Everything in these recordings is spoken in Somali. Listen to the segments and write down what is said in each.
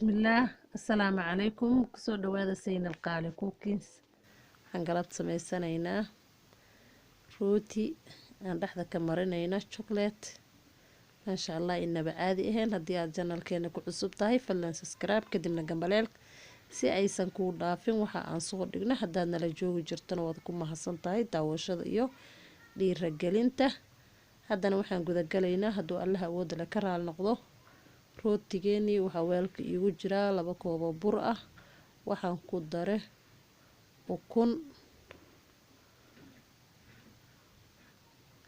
Bismillaah, assalaamu calaykum. Kusoo dhawaada Saynab Qaali Cookings. Waxaan galabta sameysanaynaa rooti aan dhexda ka marinayna chocolate. Maasha Allah, inaba caadi ahayn. Haddii aad channelkeena ku cusub tahay, fadlan subscribe, kadibna gambaleel si aysan kuu dhaafin waxa aan soo dhigno. Haddaad nala joogi jirtana, waad ku mahadsan tahay daawashada iyo dhiiragelinta. Haddana waxaan gudagalaynaa, hadduu Allaha awoodda le ka raal noqdo, rootigeenii. Waxaa weelka iigu jiraa 2 koobo bur ah. Waxaan ku dare ukun,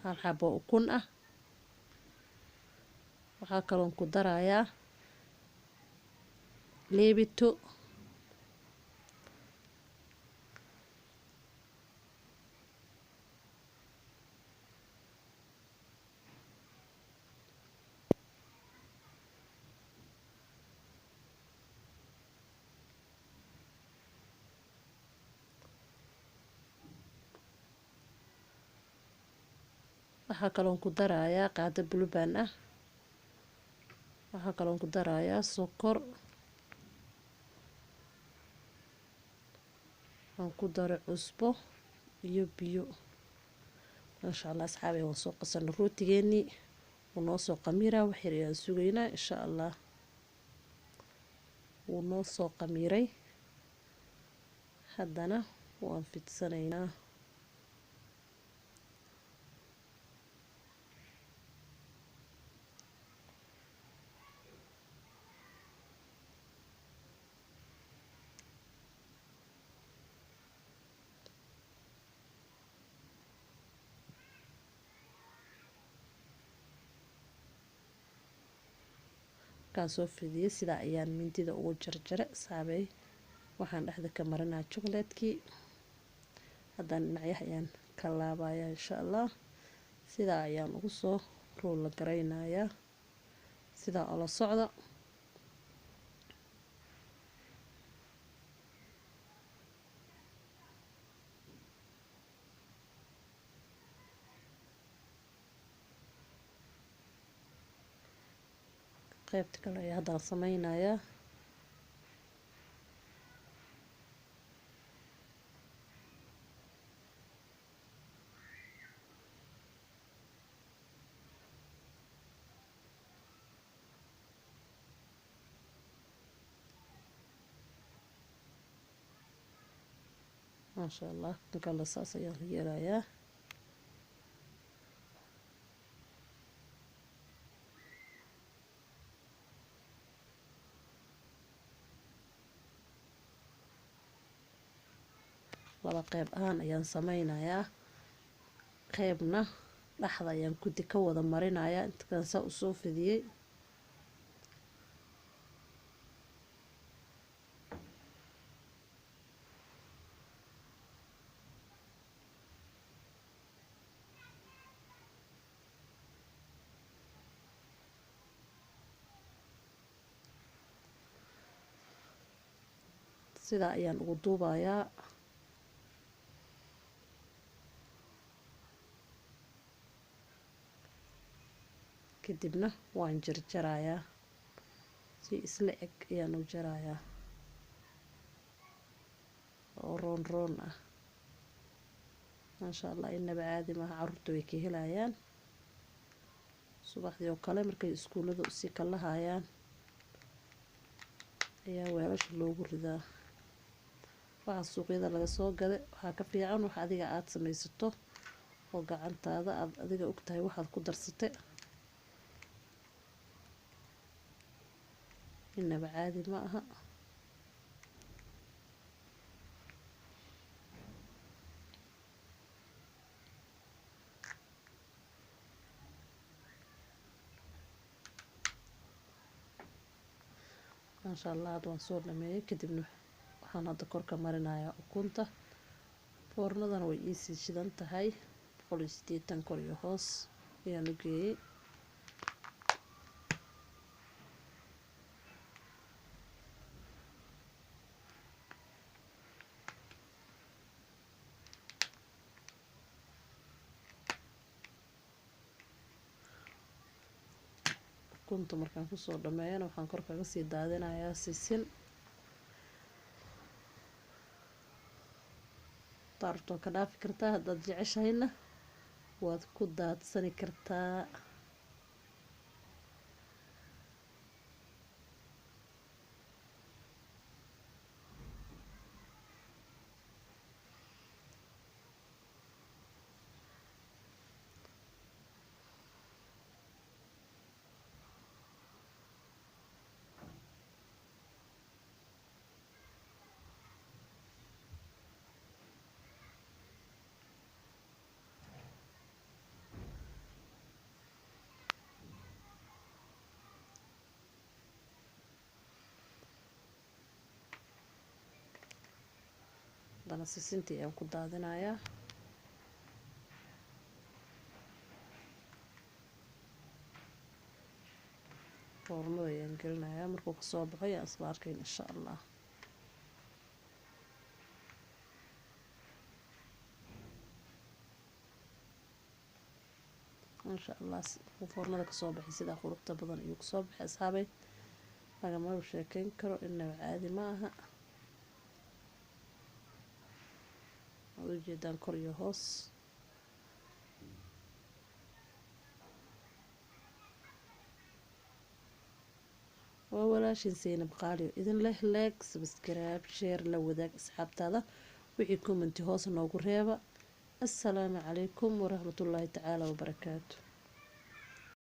hal xabo ukun ah. Waxaa kaloon ku darayaa leebito, waxaa kaloon ku darayaa qaado buluban ah, waxaa kaloon ku darayaa sokor. Waxaan ku daray cusbo iyo biyo. Maasha Allah, asxaabay, waan soo qasana rootigeenii, wuu noo soo qamiiraa. Wax yar ayaan sugaynaa, insha Allah. Wuu noo soo qamiiray, haddana waan fidsanaynaa. Markaan soo fidiyey, sidaa ayaan mindida ugu jarjare, saabay. Waxaan dhexda ka marinaa chocolatekii. Haddana dhinacyaha ayaan ka laabayaa, insha Allah. Sidaa ayaan ugu soo ruula garaynayaa. Sidaa ola socda. Qaybta kale ayaa haddana sameynayaa. Maasha Allah, kan kale saas ayaan yeelayaa. Laba qeyb ahaan ayaan sameynayaa, qeybna dhexda ayaan gudi ka wada marinayaa. Intakaan saa usoo fidiyey, sidaa ayaan ugu duubayaa. Kadibna waan jarjarayaa, si isla eg ayaan u jarayaa oo roon roon ah. Maasha Allah, inaba caadi maaha. Caruurta way ka helayaan. Subaxdii oo kale markay iskuullada usii kalahayaan ayaa weelasha loogu ridaa. Waxa suuqyada laga soo gaday waxaa ka fiican wax adiga aada samaysato oo gacantaada aada adiga ogtahay waxaad ku darsatay. Inaba caadi ma aha. Maasha Allah, hadda waan soo dhameeyay. Kadibna waxaan hadda korka marinayaa ukunta. Foornadana way iisii shidan tahay, 180 kor iyo hoos ayaan u geeyey. Ukunta markaan kusoo dhameeyana waxaan kor kaga sii daadinayaa sisin. Daartoo ka dhaafi kartaa, haddaad jeceshahayna waad ku daadsani kartaa. Haddana sisintii ayaan ku daadinayaa. Foornada ayaan gelinayaa, markuu kasoo baxo ayaan isla arkayn insha Allah. Insha Allah foornada kasoo baxay sidaa quruxda badan ayuu kasoo baxay asxaabay, lagama sheekeyn karo, inaba caadi ma aha. Waad ujeedaan kor iyo hoos. Waa walaashin Saynab Qaaliyo idin leh leeg, subscribe, share, la wadaag asxaabtaada, wixii commenti hoos noogu reeba. Assalaamu calaykum waraxmatullaahi tacaala wabarakaatu.